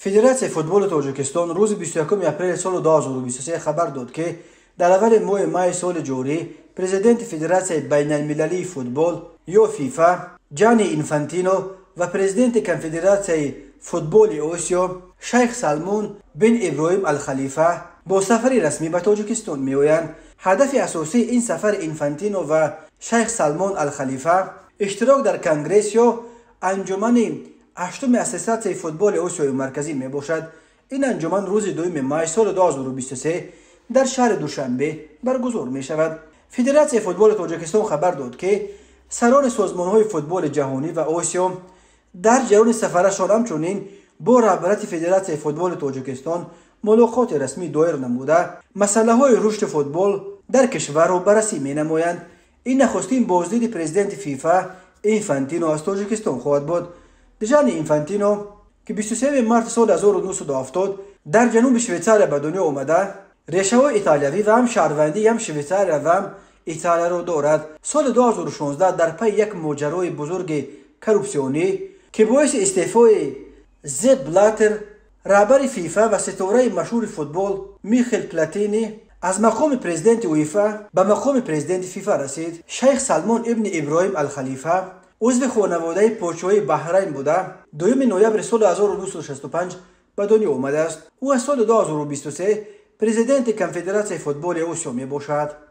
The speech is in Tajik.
Федератсияи футболи Тоҷикистон рӯзи 21 апрели соли 2023 хабар дод, ки дар аввали моҳи майи соли ҷорӣ президенти Федератсияи байналмилалии футбол ё ФИФА Ҷани Инфантино ва президенти Конфедератсияи футболи Осиё Шайх Салмон бин Иброҳим Алхалифа бо сафари расмӣ ба Тоҷикистон меоянд. Ҳадафи асосии ин сафари Инфантино ва Шайх Салмон Алхалифа иштирок дар конгресс ё анҷумани ҳаштуми Ассотсиатсияи футболи Осиёи Марказӣ мебошад. Ин анҷуман рӯзи 2 май соли 2023 дар шаҳри Душанбе баргузор мешавад. Федератсияи футболи Тоҷикистон хабар дод, ки сарони созмонҳои футболи ҷаҳонӣ ва Осиё дар ҷараёни сафарашон ҳамчунин бо раҳбарияти Федератсияи футболи Тоҷикистон мулоқоти расмӣ доир намуда, масъалаҳои рушди футбол дар кишварро баррасӣ менамоянд. Ин нахустин боздиди президенти ФИФА Инфантино аз Тоҷикистон хоҳад буд. Ҷани Инфантино, ки 23 марти соли 1970 дар ҷануби Швейтсария ба дунё омада, решаҳои италиявӣ ва ҳам шаҳрвандии ҳам Швейтсария ва ҳам Италияро дорад. Соли 2016 дар пайи як моҷарои бузурги коррупсионӣ, ки боиси истеъфои Зепп Блаттер, раҳбари ФИФА, ва ситораи машҳури футбол Михел Платини аз мақоми президенти УЕФА ба мақоми президенти ФИФА расид. Шайх Салмон ибни Иброҳим Алхалифа узви хонаводаи подшоҳии Баҳрайн буда, 2 ноябри соли 1965 ба дунё омадааст. Ӯ аз соли 2023 президенти Конфедератсияи футболи Осиё мебошад.